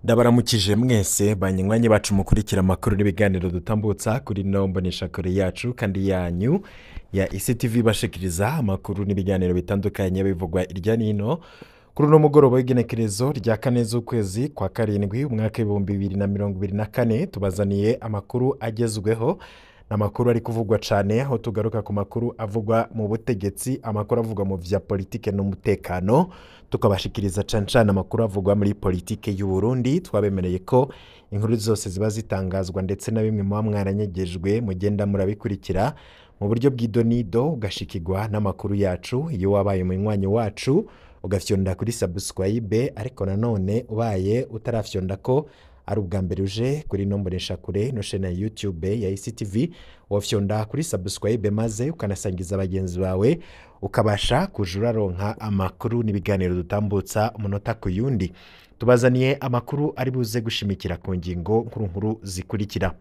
Ndabaramukije mwese banywanyi bacu mukurikira amakuru n'ibiganiro dutambutsa kuri ino mboneshakure yacu kandi yanyu ya ICTV, bashikiriza amakuru n'ibiganiro bitandukanye bivugwa irya nino. Kuri uno mugoroba w'igenekerezo rya 4 z'ukwezi kwa 7 umwaka 2024, tubazaniye amakuru agezweho n'amakuru ari kuvugwa cyane, aho tugaruka ku makuru avugwa mu butegetsi, amakuru avugwa mu vya politike n'umutekano, tukabashikiriza cane cane amakuru avugwa muri politike y'u Burundi. Twabemereye ko inkuru zose ziba zitangazwa ndetse na bimwe muba mwaranyegejwe mugenda murabikurikira mu buryo bw'idonido, ugashikirwa n'amakuru yacu. Iyo wabaye umunywanyi wacu ugafyonda kuri subscribe, ariko nanone ubaye utarafyonda ko ari ubwa mbere uje kuri ino mboneshakure no chaîne ya YouTube ya ICTV, wafyonda kuri subscribe maze ukanasangiza bagenzi bawe, ukabasha kuja uraronka amakuru n'ibiganiro dutambutsa umunota ku yundi. Tubazaniye amakuru ari buze gushimikira ku ngingo nkuru nkuru zikurikira.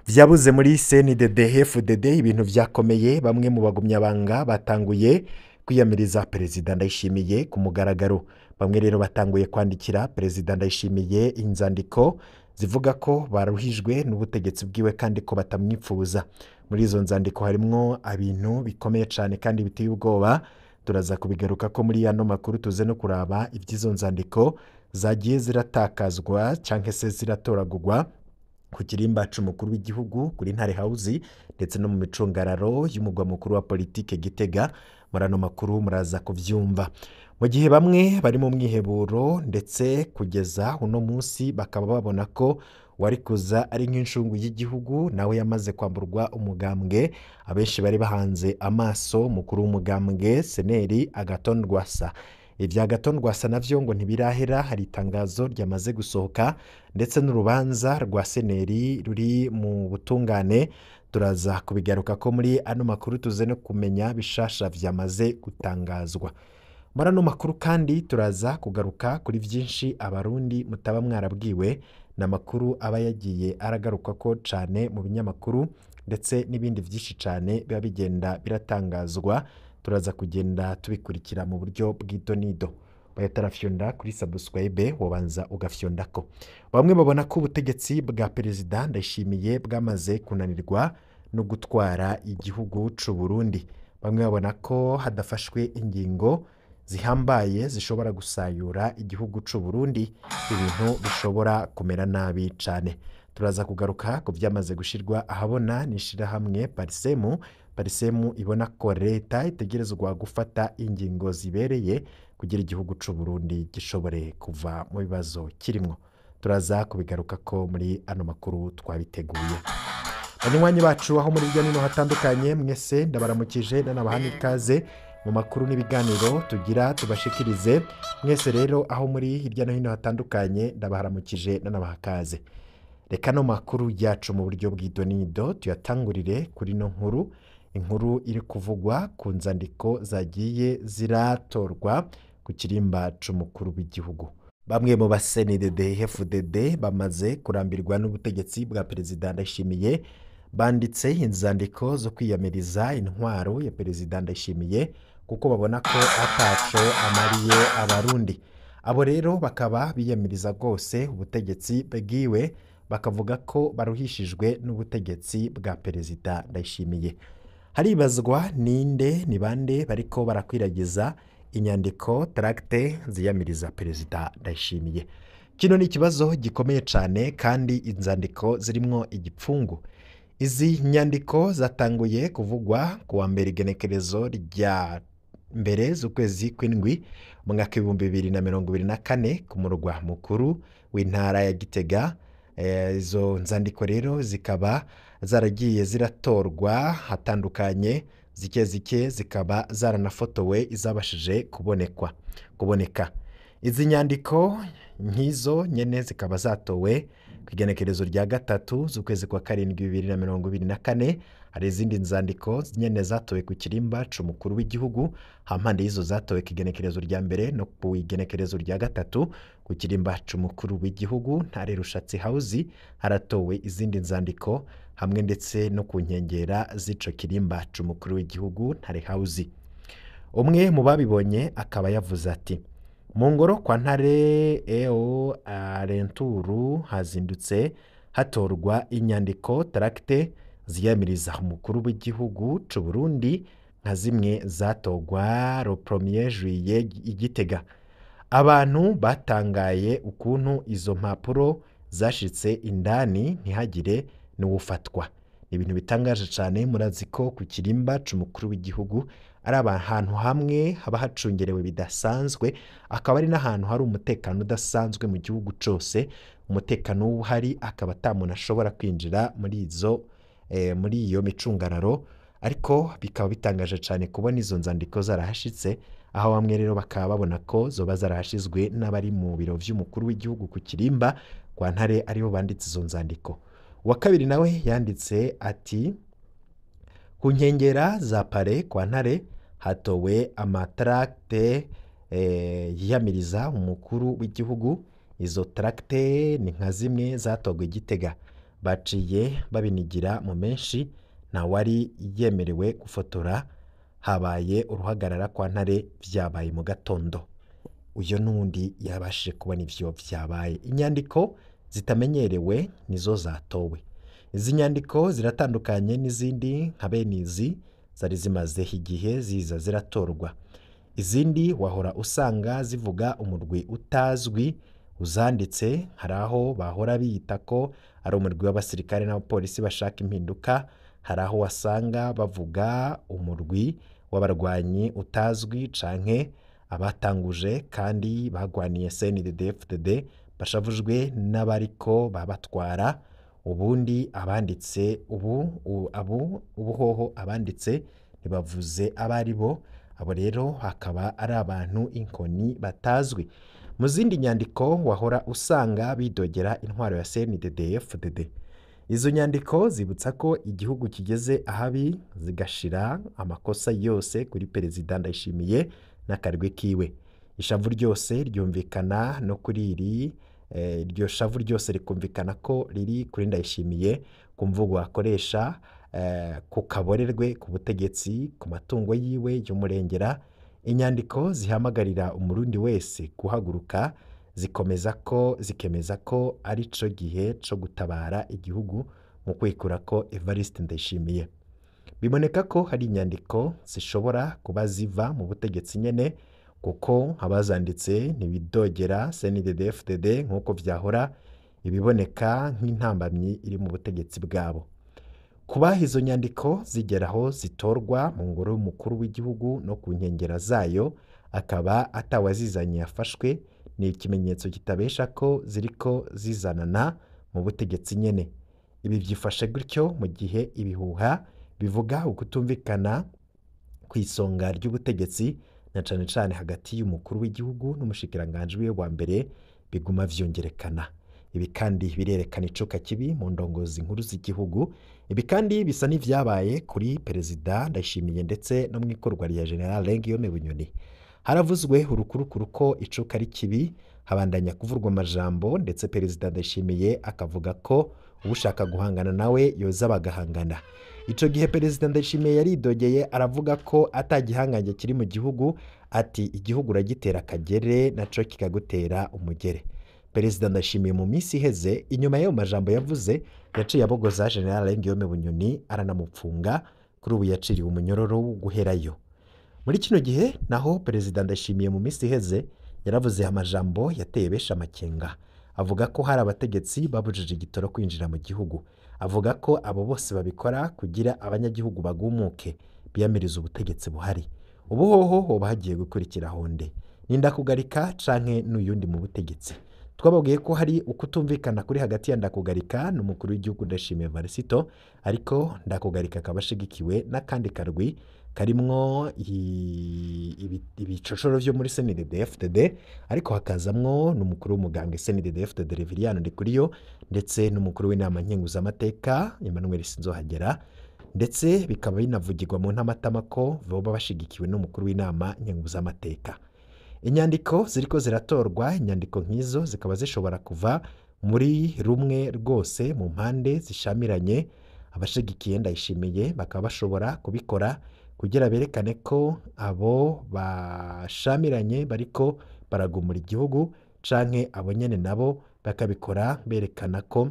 Vyabuze muri CNDD FDD, ibintu vyakomeye, bamwe mu bagumyabanga batanguye kwiyamiriza Perezida Ndayishimiye ku mugaragaro. Bamwe rero batanguye kwandikira Perezida Ndayishimiye inzandiko zivuga ko baruhijwe n'ubutegetsi bwiwe kandi ko batamwipfuza. Muri izo nzandiko harimwo ibintu bikomeye cyane kandi biteye ubwoba, turaza kubigaruka ko muri yano makuru, tuze no kuraba iby'izo nzandiko zagiye ziratakazwa canke se ziratoragurwa ku kirimba c'umukuru w'igihugu kuri Ntare House ndetse no mu micungararo y'umugwa mukuru wa politike Gitega. Muri ano makuru muraza kuvyumva. Mu gihe bamwe bari mu mwiheburo ndetse kugeza uno munsi bakaba babona ko wari kuza ari nk'incungu y'igihugu nawe yamaze kwamburwa umugambwe, abenshi bari bahanze amaso mukuru w'umugambwe Seneri Agathon Rwasa. Ibya Agathon Rwasa navyo ngo ntibirahera, hari itangazo ryamaze gusohoka ndetse n'urubanza rwa Seneri ruri mu butungane, turaza kubigaruka ko muri ano makuru, tuze no kumenya bishasha vyamaze gutangazwa. Muri ano makuru kandi turaza kugaruka kuri byinshi Abarundi mutaba mwarabwiwe, n'amakuru aba yagiye aragaruka ko cane mu binyamakuru ndetse n'ibindi byinshi cane biba bigenda biratangazwa, turaza kugenda tubikurikira mu buryo bw'idonido. Bayatarafyonda kuri subscribe wabanza ugafyondako. Bamwe babona ko ubutegetsi bwa Perezida Ndayishimiye bwamaze kunanirwa no gutwara igihugu c'u Burundi. Bamwe babona ko hadafashwe ingingo zihambaye zishobora gusayura igihugu c'u Burundi, ibintu bishobora kumera nabi cane. Turaza kugaruka ku vyamaze gushirwa ahabona n'ishirahamwe Parisemu. Parisemu ibona ko leta itegerezwa gufata ingingo zibereye kugira igihugu c'u Burundi gishobore kuva mu bibazo kirimwo. Turaza kubigaruka ko muri ano makuru twabiteguye. Banywanyi bacu aho muri hirya no hino hatandukanye, mwese ndabaramukije nanabaha ikaze mu makuru n'ibiganiro tugira tubashikirize. Mwese rero aho muri hirya no hino hatandukanye ndabaharamukije nanabaha ikaze. Reka no makuru yacu mu buryo bw'idonido tuyatangurire kuri no nkuru, inkuru iri kuvugwa ku nzandiko zagiye ziratorwa ku kirimba c'umukuru w'igihugu. Bamwe mu ba CNDD FDD bamaze kurambirwa n'ubutegetsi bwa Perezida Ndayishimiye banditse inzandiko zo kwiyamiriza intwaro ya Perezida Ndayishimiye kuko babona ko ataco amariye Abarundi. Abo rero bakaba biyamiriza rwose ubutegetsi bwiwe, bakavuga ko baruhishijwe n'ubutegetsi bwa Perezida Ndayishimiye. Haribazwa ninde, ni bande bariko barakwiragiza inyandiko tracte ziyamiriza Perezida Ndayishimiye. Kino ni ikibazo gikomeye cane kandi inzandiko zirimwo igipfungu. Izi nyandiko zatanguye kuvugwa ku wa mbere igenekerezo rya 1 z'ukwezi kw'indwi umwaka 2024 ku murwa mukuru w'intara ya Gitega. Izo nzandiko rero zikaba zaragiye ziratorwa hatandukanye, zike zike zikaba zaranafotowe izabashije kuboneka. Izi nyandiko nk'izo nyene zikaba zatowe ku igenekerezo rya 3 z'ukwezi kwa 7 2024. Hari izindi nzandiko nyene zatowe ku kirimba c'umukuru w'igihugu, hampande y'izo zatowe ku igenekerezo rya 1 no ku igenekerezo rya 3 ku kirimba c'umukuru w'igihugu Ntare Rushatsi House haratowe izindi nzandiko, hamwe ndetse no ku nkengera z'ico kirimba c'umukuru w'igihugu Ntare House. Umwe mu babibonye akaba yavuze ati: Mu ngoro kwa Ntare eo Arenturu hazindutse hatorwa inyandiko tracte ziyamiriza umukuru w'igihugu c'u Burundi nka zimwe zatogwa le 1er juillet i Gitega. Abantu batangaye ukuntu izo mpapuro zashitse indani ntihagire n'uwufatwa. Ni ibintu bitangaje cyane. Murazi ko ku kirimba c'umukuru w'igihugu ari ahantu hamwe haba hacungerewe bidasanzwe, akaba ari n'ahantu hari umutekano udasanzwe mu gihugu cose. Umutekano uhari akaba ata muntu ashobora kwinjira muri izo muri iyo micungararo, ariko bikaba bitangaje cyane kubona izo nzandiko zarahashitse, aho bamwe rero bakaba babona ko zoba zarahashizwe n'abari mu biro vy'umukuru w'igihugu ku kirimba kwa Ntare aribo banditse izo nzandiko. Uwa kabiri nawe yanditse ati: ku nkengera za pare kwa Ntare hatowe amatracte yiyamiriza umukuru w'igihugu. Izo tracte ni nka zimwe zatogwe Gitega, baciye babinigira mu menshi, ntawari yemerewe gufotora. Habaye uruhagarara kwa Ntare, vyabaye mu gatondo. Uyo n'undi yabashije kubona ivyo vyabaye. Inyandiko zitamenyerewe nizo zatowe. Izi nyandiko ziratandukanye n'izindi nka bene izi zari zimaze igihe ziza ziratorwa. Izindi wahora usanga zivuga umurwi utazwi uzanditse, hari aho bahora biyita ko ari umurwi w'abasirikare n'abapolisi bashaka impinduka, hari aho wasanga bavuga umurwi w'abarwanyi utazwi canke abatanguje kandi bagwaniye CNDD-FDD bashavujwe n'abariko babatwara. Ubundi abanditse ubu ubu hoho abanditse ntibavuze abari bo, abo rero hakaba ari abantu inkoni batazwi. Mu zindi nyandiko wahora usanga bidogera intwaro ya CNDD-FDD. Izo nyandiko zibutsa ko igihugu kigeze ahabi, zigashira amakosa yose kuri Perezida Ndayishimiye n'akarwi kiwe. Ishavu ryose ryumvikana no kuri iri iryo shavu ryose rikumvikana ko riri kuri Ndayishimiye, ku mvugo akoresha, ku kaborerwe ku butegetsi, ku matungo yiwe y'umurengera. Inyandiko zihamagarira umurundi wese guhaguruka, zikomeza ko zikemeza ko ari co gihe co gutabara igihugu mu kwikura ko Evariste Ndayishimiye. Biboneka ko hari inyandiko zishobora kuba ziva mu butegetsi nyene, kuko abazanditse ntibidogera CNDD-FDD nk'uko vyahora, ibiboneka nk'intambamyi iri mu butegetsi bwabo. Kuba izo nyandiko zigera aho zitorwa mu ngoro y'umukuru w'igihugu no ku nkengera zayo, akaba atawazizanye yafashwe, ni ikimenyetso kitabesha ko ziriko zizanana mu butegetsi nyene. Ibi vyifashe gutyo mu gihe ibihuha bivuga ukutumvikana ku isonga ry'ubutegetsi, na cane cane hagati y'umukuru w'igihugu n'umushikiranganji wiwe wa mbere, biguma vyongerekana. Ibi kandi birerekana icuka kibi mu ndongozi nkuru z'igihugu. Ibi kandi bisa n'ivyabaye kuri Perezida Ndayishimiye ndetse no mu ikorwa rya General Guillaume Bunyoni. Haravuzwe urukurukuru ko icuka ari kibi, habandanya kuvurwa amajambo, ndetse Perezida Ndayishimiye akavuga ko ushaka guhangana nawe yoza bagahangana. Ico gihe Perezida Ndayishimiye yaridogeye aravuga ko atagihangange kiri mu gihugu, ati igihugu uragitera akagere naco kikagutera umugere. Perezida Ndayishimiye mu minsi iheze, inyuma y'ayo majambo yavuze, yaciye abogoza General Guillaume Bunyoni aranamupfunga, kuri ubu yaciriwe umunyororo wo guherayo. Muri kino gihe naho Perezida Ndayishimiye mu minsi iheze yaravuze amajambo yateye benshi amakenga, avuga ko hari abategetsi babujije igitoro kwinjira mu gihugu, avuga ko abo bose babikora kugira abanyagihugu bagumuke biyamiriza ubutegetsi buhari. Ubu hoho hoba hagiye gukurikira honde ni Ndakugarika canke n'uyundi mu butegetsi? Twababwiye ko hari ukutumvikana kuri hagati ya Ndakugarika n'umukuru w'igihugu Ndayishimiye Varisito, ariko Ndakugarika akaba ashigikiwe n'akandi karwi karimwo ibicoshoro vyo muri CNDD-FDD, ariko hakazamwo n'umukuru w'umugambwe CNDD-FDD Reveriyano Ndikuriyo, ndetse n'umukuru w'inama nkenguzamateka Emmanuel Sinzohagera, ndetse bikaba binavugirwa mu ntamatama ko boba bashigikiwe n'umukuru w'inama nkenguzamateka. Inyandiko ziriko ziratorwa, inyandiko nk'izo zikaba zishobora kuva muri rumwe rwose mu mpande zishamiranye. Abashigikiye Ndayishimiye bakaba bashobora kubikora kugira berekane ko abo bashamiranye bariko baragumura igihugu, canke abo nyene nabo bakabikora berekana ko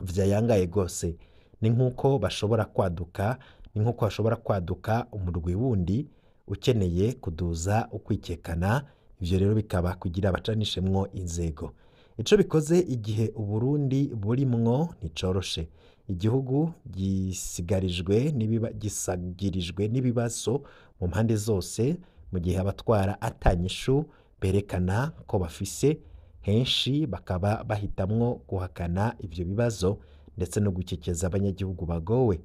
vyayangaye gose. Ni nk'uko bashobora kwaduka, ni nk'uko hashobora kwaduka umurwi wundi ukeneye kuduza ukwikekana, ivyo rero bikaba kugira bacanishemwo inzego. Ico bikoze igihe Uburundi burimwo nticoroshe. Igihugu gisigarijwe gisagirijwe n'ibibazo mu mpande zose, mu gihe abatwara ata nyishu berekana ko bafise, henshi bakaba bahitamwo guhakana ivyo bibazo ndetse no gukekeza abanyagihugu bagowe.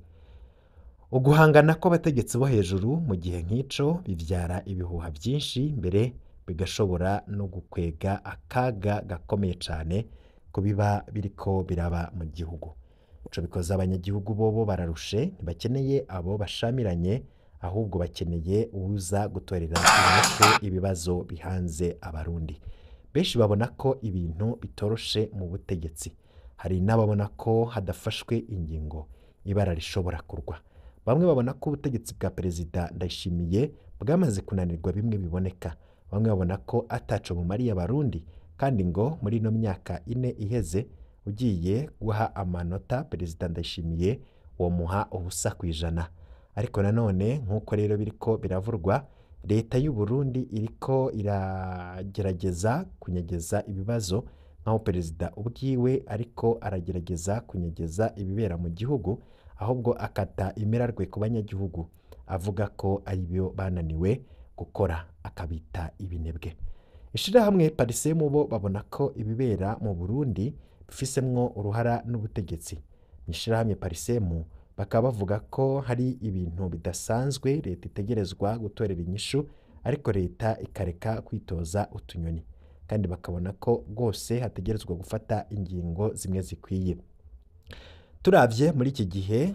Uguhangana kw'abategetsi bo hejuru mu gihe nk'ico bivyara ibihuha vyinshi, mbere bigashobora no gukwega akaga gakomeye cane ku biba biriko biraba mu gihugu. Ico bikoze abanyagihugu bobo bararushe, ntibakeneye abo bashamiranye, ahubwo bakeneye uwuza gutorera inyishu ibibazo bihanze Abarundi. Benshi babona ko ibintu bitoroshe mu butegetsi. Hari n'ababona ko hadafashwe ingingo ibara rishobora kurwa. Bamwe babona ko ubutegetsi bwa Perezida Ndayishimiye bwamaze kunanirwa bimwe biboneka. Bamwe babona ko ataco bumariye Abarundi, kandi ngo muri ino myaka 4 iheze ugiye guha amanota Perezida Ndayishimiye womuha 0%. Ariko nanone nk'uko rero biriko biravurwa, leta y'u Burundi iriko iragerageza kunyegeza ibibazo, nk'aho perezida ubwiwe ariko aragerageza kunyegeza ibibera mu gihugu, ahubwo akata imerarwe ku banyagihugu avuga ko aribyo bananiwe gukora, akabita ibinebwe. Ishirahamwe Parisemu bo babona ko ibibera mu Burundi bifisemwo uruhara n'ubutegetsi. Mw'ishirahamwe Parisemu bakaba bavuga ko hari ibintu bidasanzwe leta itegerezwa gutorera inyishu, ariko leta ikareka kwitoza utunyoni, kandi bakabona ko rwose hategerezwa gufata ingingo zimwe zikwiye. Turavye muri iki gihe,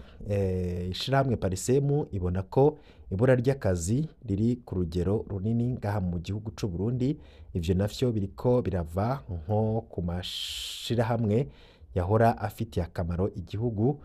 ishirahamwe Parisemu ibona ko ibura ry'akazi riri ku rugero runini ngaha mu gihugu c'u Burundi. Ivyo navyo biriko birava nko ku mashirahamwe yahora afitiye akamaro igihugu,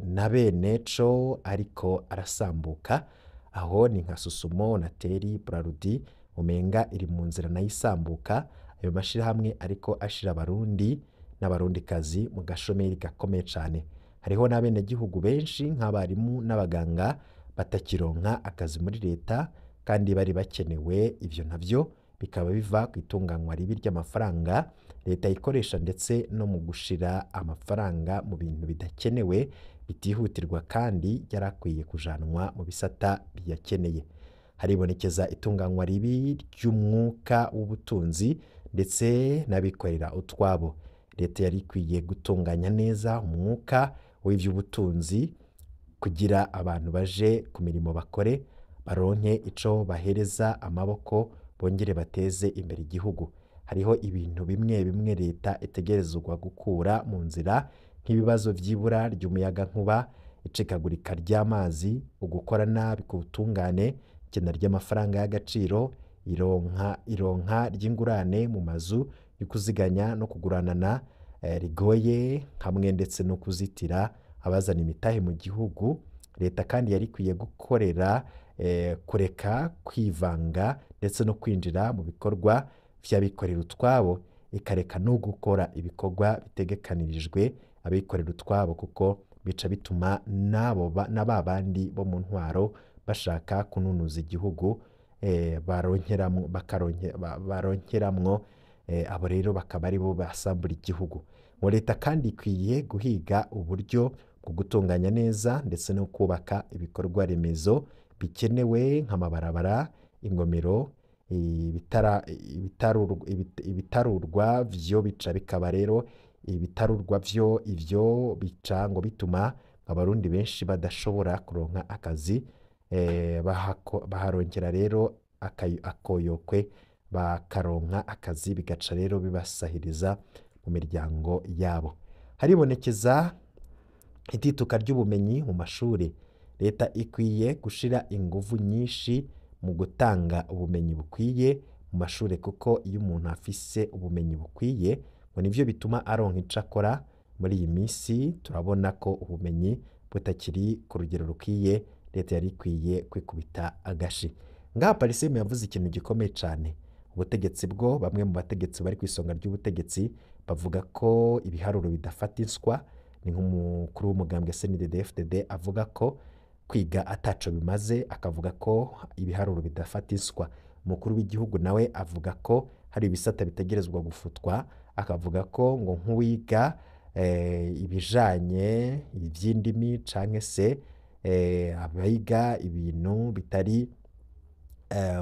na bene co ariko arasambuka. Aho ni nka Susumo, Nateri, Brarudi, umenga iri mu nzira nayo isambuka. Ayo mashirahamwe ariko ashira Abarundi n'Abarundikazi mu gashomeri gakomeye cane. Hariho n'abenegihugu benshi nk'abarimu n'abaganga batakironka akazi muri leta kandi bari bakenewe. Ivyo navyo bikaba biva ku itunganywa ribi ry'amafaranga leta ikoresha, ndetse no mu gushira amafaranga mu bintu bidakenewe bitihutirwa kandi yarakwiye kujanwa mu bisata biyakeneye. Haribonekeza itunganywa ribi ry'umwuka w'ubutunzi ndetse n'abikorera utwabo. Leta yari ikwiye gutunganya neza umwuka w'ivy'ubutunzi kugira abantu baje ku mirimo bakore, baronke ico bahereza amaboko, bongere bateze imbere igihugu. Hariho ibintu bimwe bimwe leta itegerezwa gukura mu nzira, nk'ibibazo vy'ibura ry'umuyagankuba, icikagurika ry'amazi, ugukora nabi ku butungane, ikena ry'amafaranga y'agaciro, ironka ry'ingurane mu mazu yo kuziganya no kuguranana rigoye, hamwe ndetse no kuzitira abazana imitahe mu gihugu. Leta kandi yari ikwiye gukorera kureka kwivanga ndetse no kwinjira mu bikorwa vy'abikorera utwabo, ikareka no gukora ibikorwa bitegekanirijwe abikorera utwabo, kuko bica bituma na ba bandi bo mu ntwaro bashaka kununuza igihugu, baronkeramwo, abo rero bakaba aribo basambura igihugu. Ngo leta kandi ikwiye guhiga uburyo bwo gutunganya neza ndetse no kubaka ibikorwa remezo bikenewe nk'amabarabara, ingomero, ibitarurwa vyo bica bikaba rero ibitarurwa vyo ivyo bica ngo bituma Abarundi benshi badashobora kuronka akazi, baharonkera rero akoyokwe bakaronka akazi, bigaca rero bibasahiriza mu miryango yabo. Haribonekeza itituka ry'ubumenyi mu mashuri. Leta ikwiye gushira inguvu nyinshi mu gutanga ubumenyi bukwiye mu mashuri, kuko iyo umuntu afise ubumenyi bukwiye ngo nivyo bituma aronka ico akora. Muri iyi minsi turabona ko ubumenyi butakiri ku rugero rukwiye, leta yari ikwiye kwikubita agashi. Ngaha Parisemu yavuze ikintu gikomeye cane. Ubutegetsi bwo bamwe mu bategetsi bari ku isonga ry'ubutegetsi bavuga ko ibiharuro bidafata inswa. Ni nk'umukuru w'umugambwe CNDD-FDD avuga ko kwiga ataco bimaze, akavuga ko ibiharuro bidafata inswa. Umukuru w'igihugu nawe avuga ko hari ibisata bitegerezwa gufutwa, akavuga ko ngo nk'uwiga ibijanye ivy'indimi canke se abiga ibintu bitari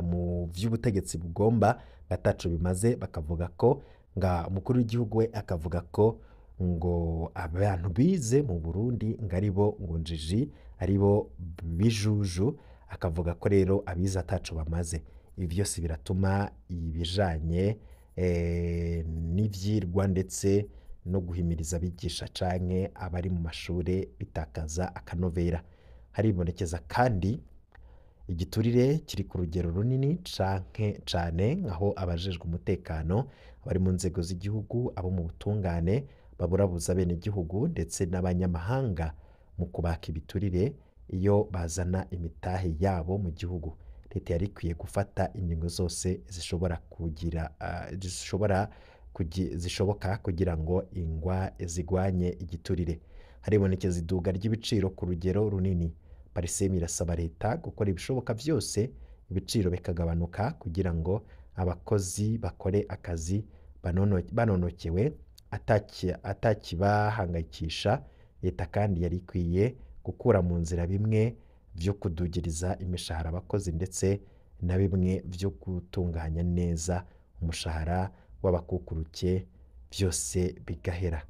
mu vy'ubutegetsi bugomba ataco bimaze. Bakavuga ko nga umukuru w'igihugu we akavuga ko ngo abantu bize mu Burundi ngo aribo ngo njiji, aribo bijuju, akavuga ko rero abize ataco bamaze. Ibi byose biratuma ibijanye n'ivyirwa ndetse no guhimiriza abigisha canke abari mu mashure bitakaza akanovera. Haribonekeza kandi igiturire kiri ku rugero runini canke cane, aho abajejwe umutekano, abari mu nzego z'igihugu, abo mu butungane baburabuza abenegihugu ndetse n'abanyamahanga mu kubaka ibiturire iyo bazana imitahe yabo mu gihugu. Leta yari ikwiye gufata ingingo zose zishobora kugira zishobora zishoboka kugira ngo ingwa zigwanye igiturire. Haribonekeza iduga ry'ibiciro ku rugero runini. Parisemi irasaba leta gukora ibishoboka byose ibiciro bikagabanuka kugira ngo abakozi bakore akazi banonokewe atakibahangayikisha. Leta kandi yari ikwiye gukura mu nzira bimwe byo kudugiriza imishahara abakozi ndetse na bimwe byo gutunganya neza umushahara w'abakukuruke, byose bigahera.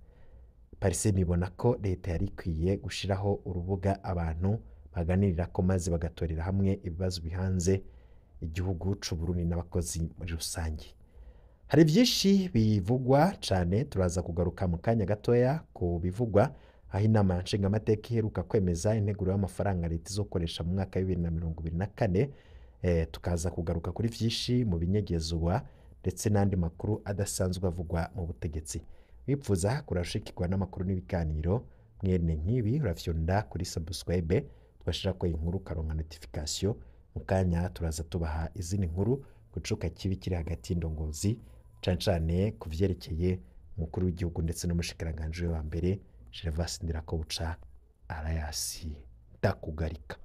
Parisemi ibona ko leta yari ikwiye gushiraho urubuga abantu baganirira ko maze bagatorera hamwe ibibazo bihanze igihugu c'u Burundi n'abakozi muri rusange. Hari byinshi bivugwa cane, turaza kugaruka mu kanya gatoya ku bivugwa aho inama nshingamateka iheruka kwemeza integuro y'amafaranga leta izokoresha mu mwaka wa 2024. Tukaza kugaruka kuri vyinshi mu binyegezwa ndetse n'andi makuru adasanzwe avugwa mu butegetsi. Wipfuza kurashikirwa n'amakuru n'ibiganiro mwene nk'ibi, urafyonda kuri subscribe tugashirako inkuru ukaronka notification. Mu kanya turaza tubaha izindi nkuru gucuka kibi kiri hagati y'indongozi cane cane ku vyerekeye umukuru w'igihugu ndetse n'umushikiranganji we wa mbere Gervais Ndirakobuca Arayasi Ndakugarika.